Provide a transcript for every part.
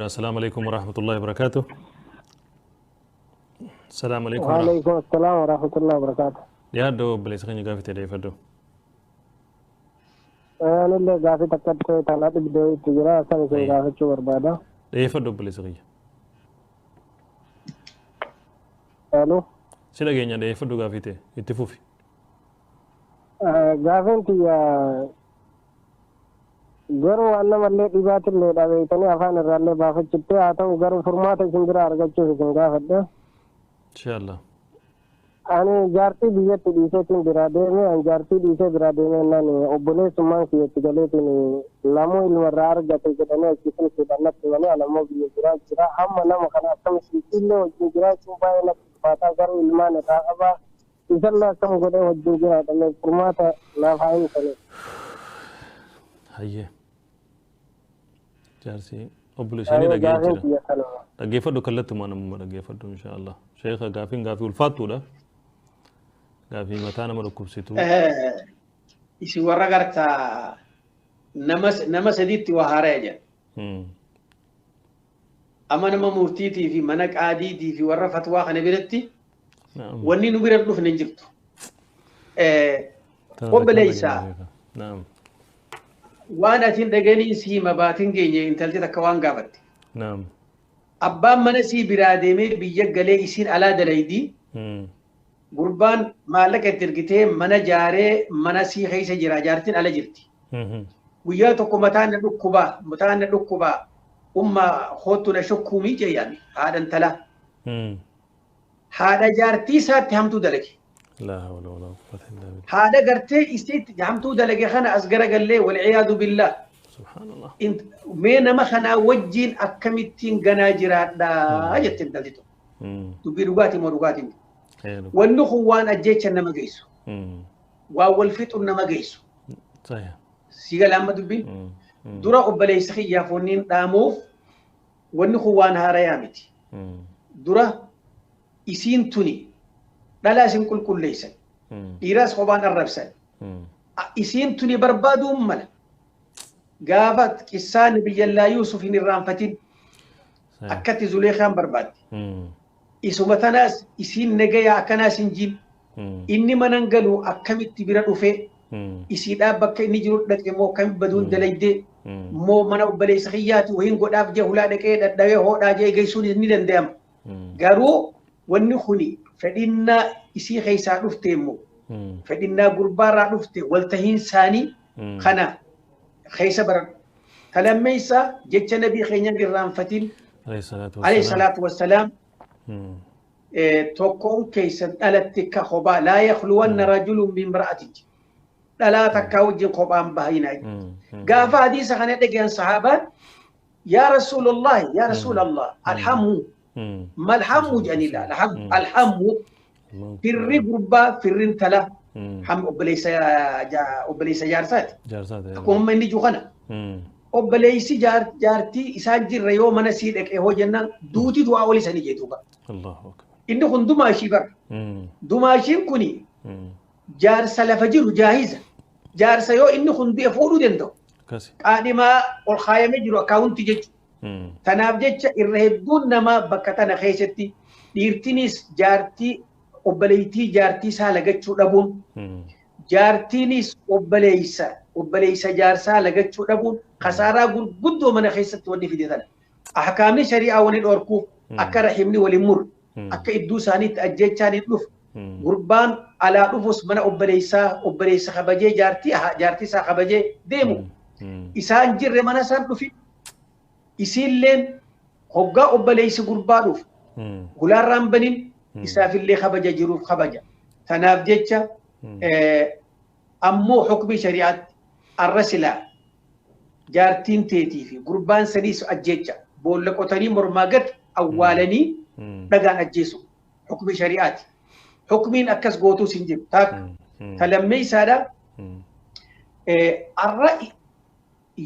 السلام عليكم ورحمة الله وبركاته. السلام عليكم ورحمة وعليكم السلام ورحمة الله وبركاته. Dhiyaadhu obboleessa keenya, gaafii ta'e dhiyeeffadhu. Anillee gaafii takkatti tana dhibdee itti jira, akkan isin gaafachuu barbaada. Dhiyeeffadhu, obboleessa kiyya. Aloo. Si dhageenya, dhiyeeffadhu gaafii ta'e itti fufi. Gaafiin tiyya garuu waan namallee dhibaatillee dhabeeytanii afaan irraallee baafachutti haa ta'u, garuu furmaata isin bira argachuuf isin gaafadhe. Inshallah. Ani jaartii biyyatti dhiiseetiin biraa deeme. Ani jaartii dhiisee biraa deeme naan obboleessummaan kiyyatti galeetiin lamuu ilma irraa argate jedhanii achiisin fuudhan natti himanii. Ani ammoo biyya biraa jira. Amma nama kana akkamitti illee wajjin jiraachuun baay'ee natti ulfaataa, garuu ilmaan irraa qabaa, isallee akkam godhee wajjin jiraadha? Furmaata naaf haa himtanii. Hayyee. Jaarsi obboleessa inni dhaga'ee Gaafiin jira. kiyya kanuma. Dhaggeeffadhu, kallattumaan ammuma dhaggeeffadhu inshallah. Sheekha, gaafiin gaafii ulfaattuudha. Gaafii mataa nama dhukkubsitu. Isin warra gartaa nama sadiitti waa haaraya jedha. Amma nama murtiitii fi mana qaadiitii fi warra fatwaa kana biratti wanni nu bira dhufne hin jirtu. Obboleessa waan atiin dhaganii si hima baatiin geenye intalti takka waan gaafatte. Abbaan mana sii biraa deemee biyya galee isiin alaa dalaydii, gurbaan maallaqa itti ergitee mana jaaree mana sii keessa jira, jaartiin ala jirti. Guyyaa tokko mataan na dhukkubaa, mataan na dhukkubaa, umma hoottu na shukkuumii jeeyyaame haadha intalaa. Haadha jaartii isaatti hamtuu dalage. لا حول ولا قوة إلا بالله. Haadha gartee isiitti hamtuu dalage kana as garagallee, والعياذ بالله. سبحان الله. Mee nama kanaa wajjiin akkamittiin ganaa jiraadhaa jette intalti tokko. Dubbii dhugaatii moo dhugaatii miti? Wanni kun waan ajjeecha nama geessu. Waan wal fixuun nama geessu. Si gala amma dubbiin? Dura obboleessa kiyyaaf wanni hin dhaamuuf, wanni kun waan haarayaa miti. Dura isiin tuni dhalaa isin qulqulleessan. Dhiiraas kophaan arrabsan. Isiin tuni barbaaduun mala. Gaafa qissaan biyyallaa Yuusuf hin irraanfatin akkatti Zuleekaan barbaadde. Isuma tanaas isiin nagayaa akkanaas hin jiin. Inni manan galu akkamitti bira dhufee isiidhaan bakka inni jiru dhaqe moo akkamitti baduun dalaydee moo mana obboleessa kiyyaati wahiin godhaaf jee hulaa dhaqee dhadhabee hoodhaa jee geessuun ni danda'ama. Garuu wanni kuni fedhinnaa isii keessaa dhufte immoo fedhinnaa gurbaarraa dhufte, waltahiin isaanii kana keessa baradhu. Talammeessa jecha nabii keenya irraanfatin عليه الصلاة عليه والسلام. الصلاة والسلام, tokkoon keessan dhalatti ka kophaa لا يخلون رجل بامرأة, dhalaa takkaa wajjin kophaan bahina. Gaafa hadiisa kana dhagayan sahaabaan, يا رسول الله، يا رسول الله، الحمو ما الحمو jedhanii laala. الحمو firri gurbaa, firri intalaa, ham obboleessa jaarsaati. Jaarsaati. Akkuma inni jiru kana. Obboleessi jaartii isaan jirra yoo mana sii dhaqee hoo jennaan duuti du'aa olii sanii jedhu. الله أكبر. Inni kun dumaashii bara. Dumaashiin kuni jaarsa lafa jiru jaahiza. Jaarsa yoo inni kun du'e fuudhuu danda'u. Qaadhimaa ol kaayamee jiru akkaawunti jechuudha. Tanaaf jecha irra hedduun namaa bakka tana keessatti dhiirtinis jaartii obboleettii jaartii isaa lagachuu dhabuun, jaartiinis obboleessa jaarsaa lagachuu dhabuun kasaaraa gurguddoo mana keessatti wanni fide tana. Ahkaamni shari'aa wani dhorkuuf akka rahimni waliin murre, akka idduu isaaniitti ajjechaan hin dhufu. Gurbaan alaa dhufus mana obboleessaa obboleessa kabajee jaartii isaa kabajee deemu. Isaan jirre mana isaan dhufi. Isiilleen hoggaa obboleessi gurbaa dhufu hulaarraan banin, isaafillee kabaja jiruuf kabaja. Tanaaf jecha ammoo hukmi shari'aatti arra silaa jaartiin teetii fi gurbaan saniis ajjecha boolla qotanii mormaa gad awwaalanii dhagaan ajjeesu hukmi shari'aati. Hukmiin akkas gootuus hin jiru. Taakka. Talammeessaadha. Arra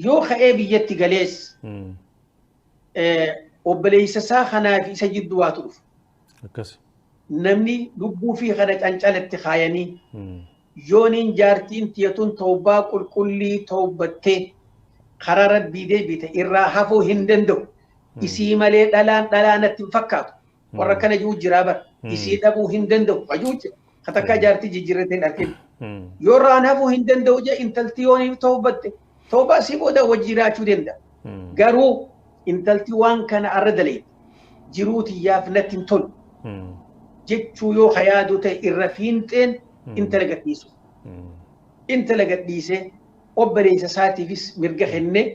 yoo ka'ee biyyatti galees obboleessa isaa kanaa fi isa jidduu waatu dhufu. Namni lubbuu fi kana cancalatti kaayanii yooniin jaartiin tiyatuun tawbaa qulqullii tawbattee karaa rabbii deebite irraa hafuu hin danda'u. Isii malee dhalaan dhalaanatti hin fakkaatu. Warra kana jiru jira bara. Isii dhabuu hin danda'u. Hajuu jira. Katakka jaartii jijjiirratee hin arginu. Yoo irraan hafuu hin danda'u jee intalti yoo toobatte toobaa sii booda wajji jiraachuu danda'a. Garuu intalti waan kana arra daleetti jiruu tiyyaaf natti hin tolu. Jechuu yoo yaadu ta'e irra fiinxeen intala gadhiisu. Intala gadhiisee obboleessa isaatiifis mirga kennee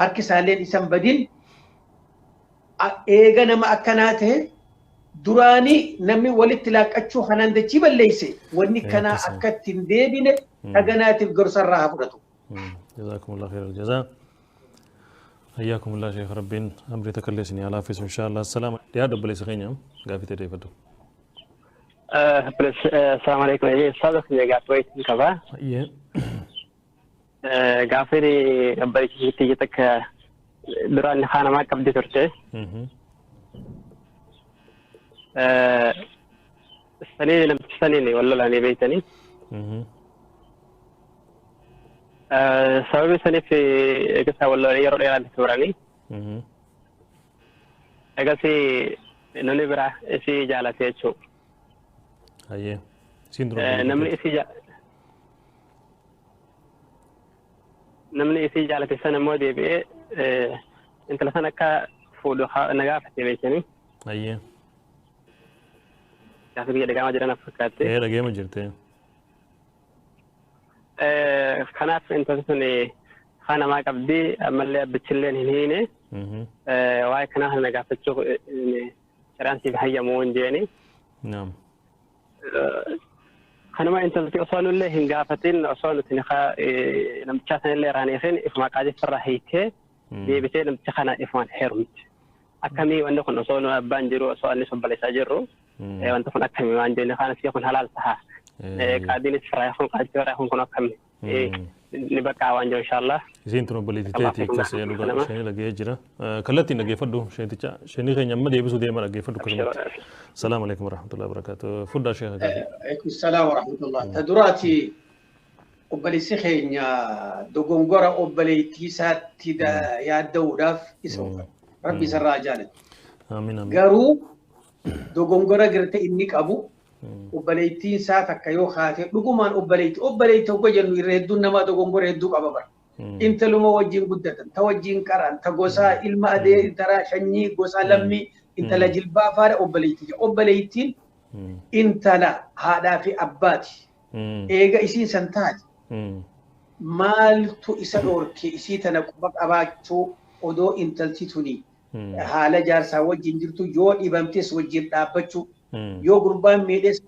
harki isaalleen isan badin eega nama akkanaa ta'e duraanii namni walitti laaqqachuu kanaan dachii balleeyse wanni kanaa akka ittiin deebine dhaganaatiif gorsarraa haa fudhatu. جزاكم الله خير الجزاء. حياكم الله شيخ ربين أمري تكلسني على فيس إن شاء الله. السلام يا دبلي سخينيا قافي تريفتو. السلام عليكم يا صادق يا قافي كذا. إيه. قافي ربي تيجتك دران خانة ما كبدي ترتي. سنين لم تسنيني ولا لاني بيتني. سبب سنة في قصة ولا يرو إيران توراني. أقصي نوني برا إسي جالتي أشوف. أيه. سيندروم. نمني إسي جالتي سنة مودي بي أنت لسنة كفولو نجافة بيتني. أيه. كافي دقامة جرنا فكرتي. إيه دقامة جرتي. kanaaf intalli sun kana maa qabdi ammallee abbachilleen hin hiine waa'ee kanaa kana gaafachuu shari'aan siif hayyamuu hin jeeni. Kanuma intalti osoo nullee hin gaafatin osoo nuti namtichaa sanillee irraan hiikin ifuma qaajeffarraa hiikee deebisee namticha kana ifumaan heerumti. Akkamii wanti kun osoo nu abbaan jiru osoo inni obboleessaa jirru wanti kun akkamii waan jenne kana sii kun halaal tahaa. قاعدين يسرعون قاعدين يسرعون كنا كم نبقى عوان جو إن شاء الله. زين ترى بليتي تيجي كسر لغة شيء لقيه جرا كلتي نجي فدو شيء تيجا شيء نيجي نعمل دي بس دي ما لقيه فدو كلمة. السلام عليكم ورحمة الله وبركاته. فدا شيخ. عليكم السلام ورحمة الله. تدراتي قبلي سخين يا دوغونغورا قبلي تيسات تدا يا دوراف يسوع ربي سرع جانب. آمين آمين. قارو دوغونغورا قرت إنك أبو obboleettiin isaa takka yoo kaate dhugumaan obboleetti hogga jennu irra hedduun namaa dogongora hedduu qaba bara. Intaluma wajjin guddatan, ta wajjin qaran, ta gosaa ilma adee, intala shanyii, gosaa lammii, intala jilbaa faadha obboleettii. Obboleettiin intala haadhaa fi abbaati. Eega isiin san taate maaltu isa dhoorke isii tana quba qabaachuu odoo intalti tuni haala jaarsaa wajjin jirtu yoo dhibamtes wajjin dhaabbachuu yoo gurbaan miidhees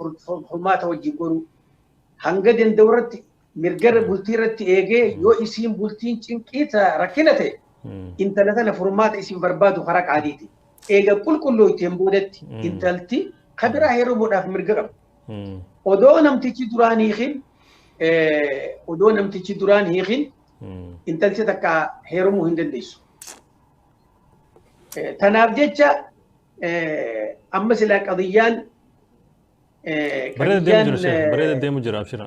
furmaata wajjin godhu hanga danda'u irratti mirga bultii irratti eegee yoo isiin bultiin cinqii rakkina ta'e intala tana furmaata isiin barbaadu karaa qaadiiti. Eega qulqulluu ittiin boodatti intalti kabiraa heerumuudhaaf mirga qaba. Odoo namtichi duraan hiikin intalti takka heerumuu hin dandeessu. Tanaaf jecha amma silaa qadiyyaan bareeda deemu jira abshira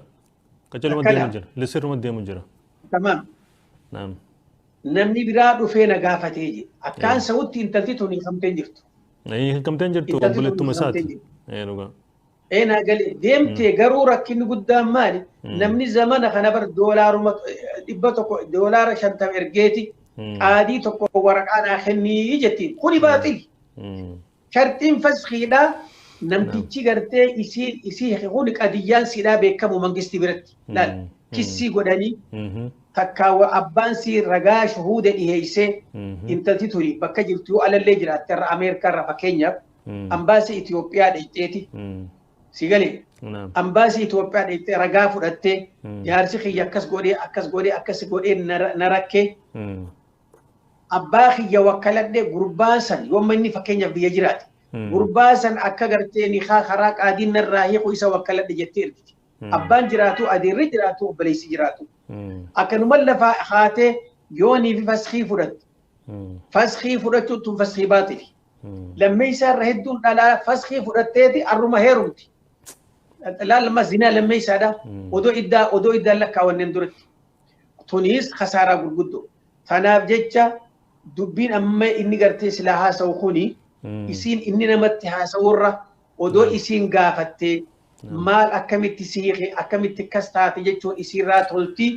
qaccaluma deemu jira lissiruma deemu jira. Tamaam. Namni biraa dhufee na gaafatee jira. Akkaan sa'utti intalti tun hiikamtee jirtu. Hiikamtee jirtu obboleettuma isaati. Naa galee deemtee garuu rakkinni guddaan maali? Namni zamana kana bar doolaaruma 100 doolaara 50 ergeeti qaadii tokko waraqaa naa kennii jettiin kuni baaxili. Shartiin fasxiidha namtichi gartee isii kun qadiyyaan siidhaa beekamu mangistii biratti. Laal kissii godhanii takka abbaan sii ragaa shuhuuda dhiheessee intalti tuni bakka jirtu yoo alallee jiraatte irra Ameerikaa irra fakkeenyaaf ambaasii Itoophiyaa dhaqxeeti. Si galee ambaasii Itoophiyaa dhaqxee ragaa fudhattee jaarsi kiyya akkas godhee akkas godhee akkas godhee na rakkee abbaa kiyya wakkaladhee gurbaa san yooma inni fakkeenyaaf biyya jiraate gurbaa san akka gartee ni karaa qaadiin narraa hiiku isa wakkaladhe jettee ergiti. Abbaan jiraatu adeerri jiraatu obboleessi jiraatu. Akkanuma lafa haatee yoonii fi fasxii fudhatte. Fasxii fudhachuun tun fasxii baatili. Lammeessaa irra hedduun dhalaa fasxii fudhatteeti arruma heerumti. Laal zinaa lammeessaadha. Odoo iddaan lakkaawwanneen duratti. Tunis khasaaraa gurguddoo. Tanaaf jecha Dubbiin amma inni gartee sila haasa'u kuni isiin inni namatti haasa'urra odoo isiin gaafattee maal akkamitti siiqe akkamitti akkas taate jechuun isiirraa tolti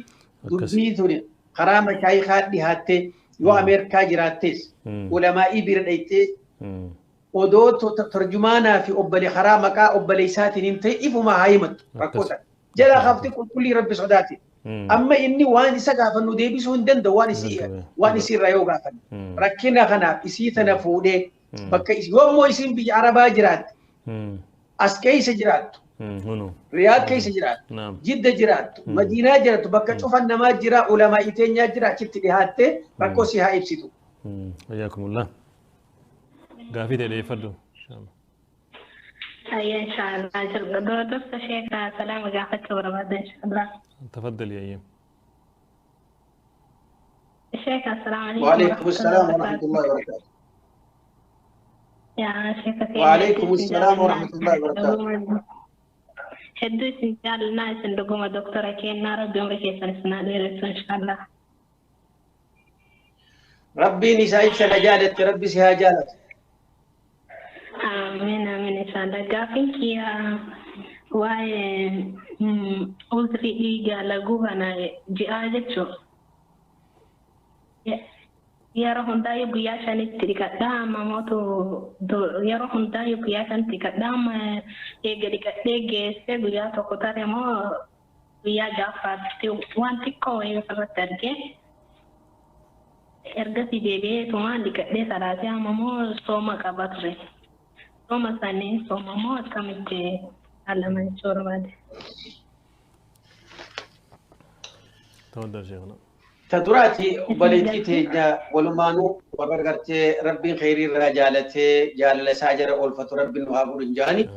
dubbii tuni karaa mashaayikaa dhihaattee yoo Ameerikaa jiraattees ulamaa'ii bira dhayxee odoo tarjumaanaa fi obbole karaa maqaa obboleessaatiin hin ta'e ifuma haa himattu rakkoo sana. Jala hafti qulqullii rabbi sodaati. Amma inni waan isa gaafannu deebisuu hin danda'u waan isiirraa yoo gaafannu. Rakkina kanaaf isii tana fuudhee bakka yoommoo isiin biyya Arabaa jiraatte as keessa jiraattu Riyaad keessa jiraattu Jidda jiraattu Madiinaa jiraattu bakka cufan namaa jira ulamaa iteenyaa jira achitti dhihaattee rakkoo si haa ibsitu. Hayyakumullah. Gaafii ta'e dhiyeeffadhu. أي إن شاء الله دكتور شيخ سلام قافتك ورباد إن شاء الله. تفضلي أيام. شيخ السلام عليكم. وعليكم السلام ورحمة الله وبركاته. يا شيخ وعليكم السلام ورحمة الله وبركاته. هدو سنجال ناس عندكم دكتورة كينا ربي عمرك يسنسنا إن شاء الله. ربي نسائك سنجالت ربي سها جالت. آمين آمين إن شاء الله. قافين كيا واي أوزري إيجا لقوها جاء yeroo hundaa guyyaa shanitti dhiqadhaa amma mootu yeroo hundaa guyyaa shanitti dhiqadhaa amma eega dhiqadhee geesse guyyaa tokko tare moo guyyaa ja'affaatti waan xiqqoo wayii ofirratti argee ergasii deebi'eetumaan dhiqadhee salaatee amma moo sooma qaba ture. Sooma sanii sooma moo akkamitti alama jechuu barbaade. تفضل شيخنا. تدراتي بليتي تيجا ولمانو وبرغرتي ربي خير رجالتي جال ساجر أولفت ربي نوابور جاني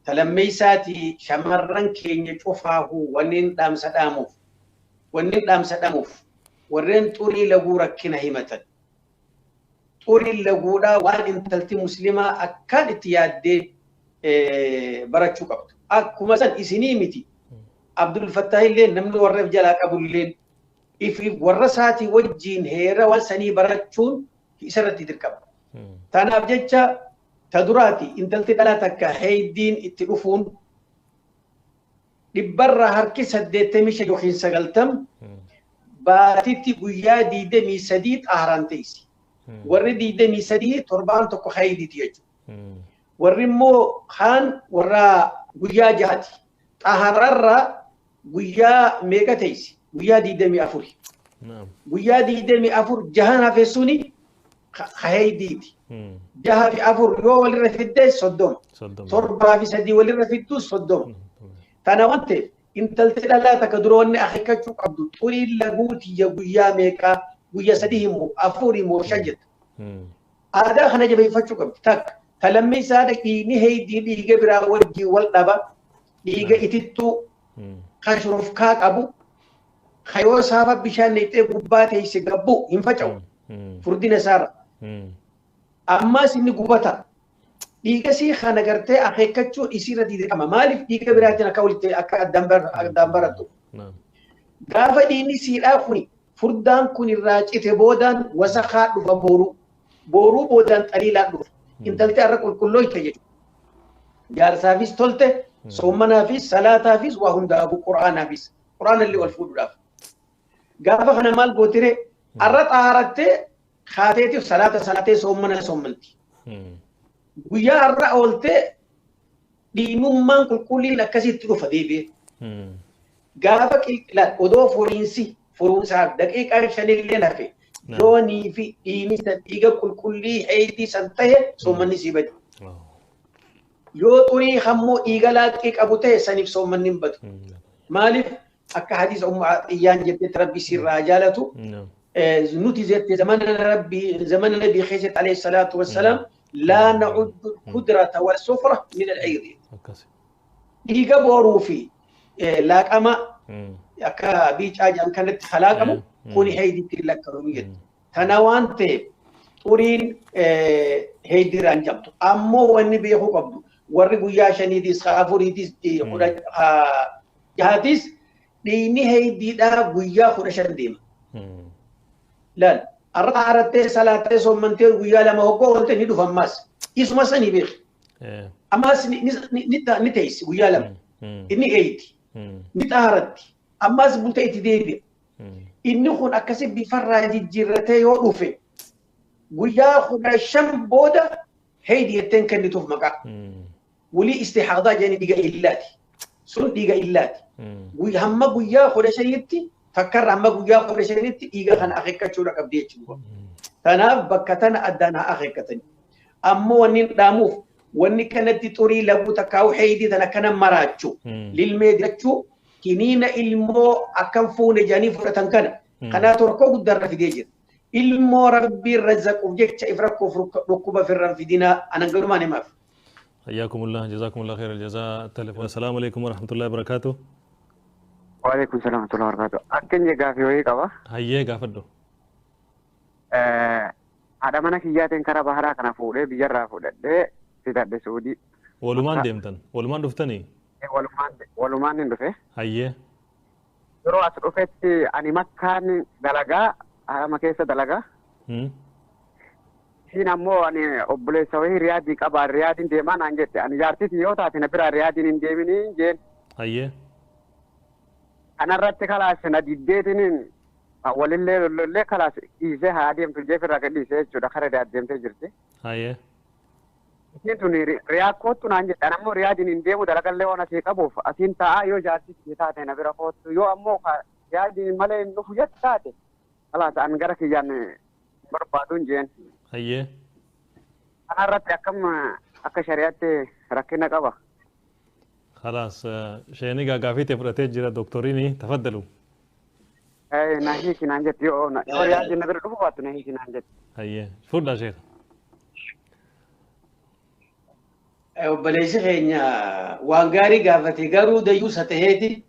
تلميساتي شمرن كين يشوفاه ونين دام سداموف ونين دام سداموف ورين توري لغورا كنا هيمتن توري لغورا وان انتلتي مسلمة أكاد اتيادي براتشو قبط أكو مثلا إسينيمتي عبد الفتاح اللين نمن ورف جلاك أبو اللين إفري ورساتي وجين هيرا وسني براتشون إسرتي تركب. تانا بجتة تدراتي إنتلتي ثلاثة كهيدين التلفون لبرا هركي سديت مش يوخين سقلتم باتيتي قيا دي دمي سديد أهرانتيسي وردي دمي سديد تربان تكو خيدي تيجو ورمو خان ورا قيا جهتي أهرر قيا ميغاتيسي guyyaa diidamii afuri. Guyyaa diidamii afur jahan hafe suni haydiiti. Jaha fi afur yoo walirra fidde 30. 7 fi 3 walirra fiddu 30. Tana waan ta'eef intalti dhalaa takka dura wanni akeekkachuu qabdu xurii laguuti guyyaa meeqaa guyyaa 3 immoo 4 immoo 5 jetta. Aadaa kana jabeeffachuu qabdi takka. Talammii isaa dhiigni heydii dhiiga biraa wajjin wal dhaba dhiiga itittuu kan shurufkaa qabu خيو صاحب بشان نيته غبات هي سغبو ينفچو فردين سار اما سن غبتا ديغسي خانه غرته اخيكچو اسيره دي اما مالف ديغ براتنا كولت اكا دمبر دمبرتو غافا ديني سيدا خني فردان كوني راچته بودان وسخا دفا بورو بورو بودان طليلا دف انتلتي ارقل كلو يتجو جارسافيس تولته صومنافيس صلاتافيس وهم دابو قرانافيس قران اللي والفود داف gaafa kana maal gootire arra xaarattee kaateetiif salaata salaatee soommana soommanti. Guyyaa arra ooltee dhiimummaan qulqulliin akkasitti dhufa deebi'ee. Gaafa qilqilaan odoo furiinsi furuunsaaf daqiiqaa 5 illee hafe loonii fi dhiimni dhiiga qulqullii heeyitii san ta'e soommanni sii badi. Yoo xurii hammoo dhiiga laaqqii qabu ta'e saniif soommanni hin badu. Maaliif? Akka hadiisa Ummu Atiyyaan jettetti Rabbi sirraa jaalatu nuti jette zamana Rabbi zamana Nabii keessatti alayhi salaatu wassalaam laa na'uddu al-qudrata wal-sufra min al-aydi. Dhiiga booruu fi laaqama akka biicaa jedhan kanatti kalaaqamu kuni heeyditti lakkaa'amu jette. Tana waan ta'eef xuriin heeydiiraan jabtu. Ammoo wanni beekuu qabdu warri guyyaa 5tiis 4tiis 6tiis dhiigni heeydiidhaa guyyaa 15 deema. Laal Har'a xaarattee salaattee soommantee guyyaa 2 hoggoo oolte ni dhufa ammaas. Isuma sanii beeki. Ammaas ni teessi guyyaa 2. Inni eeyti. Ni xaaratti. Ammaas bultee itti deebi'a. Inni kun akkasi bifarraa jijjiirratee yoo dhufe guyyaa 15 booda heeydi jetteen kennituuf maqaa. Wulii istihaadaa jedhanii dhiiga illaati. Sun dhiiga illaati. Hamma guyyaa 15tti takkarra hamma guyyaa 15tti dhiiga kana akeekkachuudha qabdi jechuudha. Kanaaf bakka tana addaan haa akeekkatani. Ammoo wanni dhaamuuf wanni kanatti xurii laguu takkaa'u heeydii tana kana maraachuu lilmee dirachuu kiniina ilmoo akkam fuune jedhanii fudhatan kana kanaa torkoo guddaarra fidee jira. Ilmoo rabbiin razzaquuf jecha if rakkoof dhukkuba firran fidinaa anan galumaan himaaf. حياكم الله جزاكم الله خير الجزاء. التليفون. السلام عليكم ورحمة الله وبركاته. وعليكم السلام ورحمة الله وبركاته. أكن جافي وهي كوا. هيا جافدو. هذا منا كياتين كرا بحرا كنا فوله بيجرا فوله ده سيدات سعودي. ولمان ديمتن ولمان دفتني. ولمان ندفه. هيا. يرو أسرفت أني مكان دلجا هذا مكان دلجا. Isiin ammoo ani obboleessa wayii Riyaadii qaba Riyaadiin deemaa naan jette ani jaartii yoo taate na bira Riyaadiin hin deeminii jeen. Hayyee. Kanarratti kalaas na diddeetiniin walillee lollollee kalaas dhiisee haa deemtu jeefirraa gad dhiisee jechuudha kara Riyaad deemtee jirti. Hayyee. Isiin tun Riyaad koottu naan jette ani ammoo Riyaadiin hin deemu dalagallee waan asii qabuuf asiin taa'aa yoo jaartii taate na bira koottu yoo ammoo Riyaadiin malee hin dhufu jette taate kalaas an gara kiyyaan barbaaduun jeen. Hayyee. Kanarratti akkam akka shari'aatti rakkina qaba. خلاص شيني gaafii fudhatee jira doktoriini tafaddalu. Na hiiki naan jetti yoo Riyaadii na bira dhufu baattu na hiiki naan jetti. Hayyee fudhaa sheekha. Obboleessi keenya waan gaarii gaafate garuu dayyuusa taheeti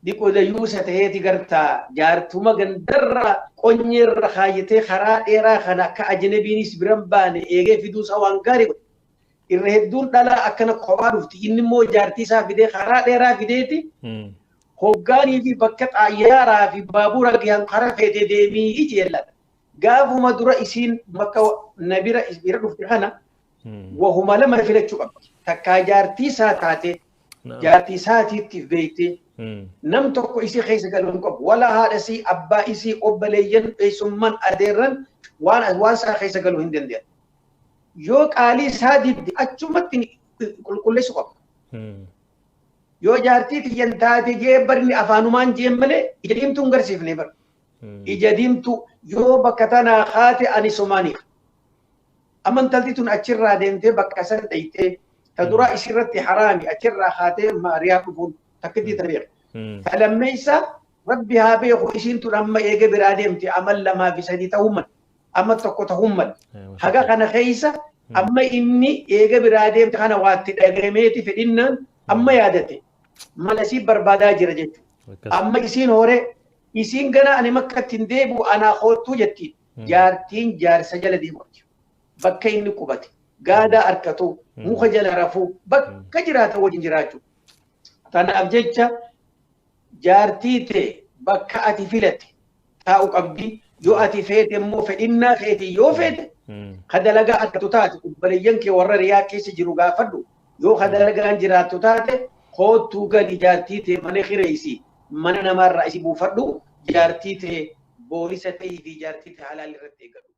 dhiqoo dayyuusa taheeti gartaa jaartuma gandarra qonyeerra kaayyatee karaa dheeraa kana akka ajnabiinis biran baane eegee fiduusa waan gaarii godhe. Irra hedduun dhalaa akkana kophaa dhufti inni immoo jaartii isaa fidee karaa dheeraa fideeti hoggaanii fi bakka xayyaaraa fi baabura gahan karaa feetee deemii iji yeellata. Gaafuma dura isiin bakka na bira dhufte kana wahuma lama filachuu qabdi. Takkaa jaartii isaa taate jaartii isaatiitti beektee nam tokko isii keessa galuu hin qabu. Walaa haadha isii abbaa isii obboleeyyan eessummaan adeerran waan isaa keessa galuu hin danda'an. Yoo qaalii isaa didde achumatti qulqulleessu qaba. Yoo jaartii tiyyan taate jee barni afaanumaan jeen malee ija diimtuu hin garsiifne bara. Ija diimtuu yoo bakka tanaa kaate ani somaaniif. Amantalti tun achirraa deemtee bakka san dhayitee ta duraa isirratti haraami achirraa kaatee maariyaa dhufuun takkitti ta beeku. Ta lammeessa rabbi haa beeku isiin tun amma eega biraa deemte amal 2 fi 3 ta'uu mala. Amma 1 ta'uu mala. Haga kana keessa amma inni eega biraa deemte kana waatti dhagameeti fedhinnaan amma yaadate mala isii barbaadaa jira jechuudha. Amma isiin horee isiin gana ani makkatti hin deebi'u anaa koottuu jettiin jaartiin jaarsa jala deemu. Bakka inni qubate gaadaa harkatu muka jala rafuu bakka jiraata wajjin jiraachuu. Kanaaf jecha jaartii ta'e bakka ati filatte taa'u qabdi yoo ati feete immoo fedhinnaa feete yoo feete ka dalagaa harkatu taate obboleeyyan kee warra riyaa keessa jiru gaafadhu yoo ka dalagaan jiraattu taate koottuu gadi jaartii ta'e mana hireessi mana namaarraa isi buufadhu jaartii ta'e boolisa ta'ii fi jaartii ta'e halaal irratti eeggadhu.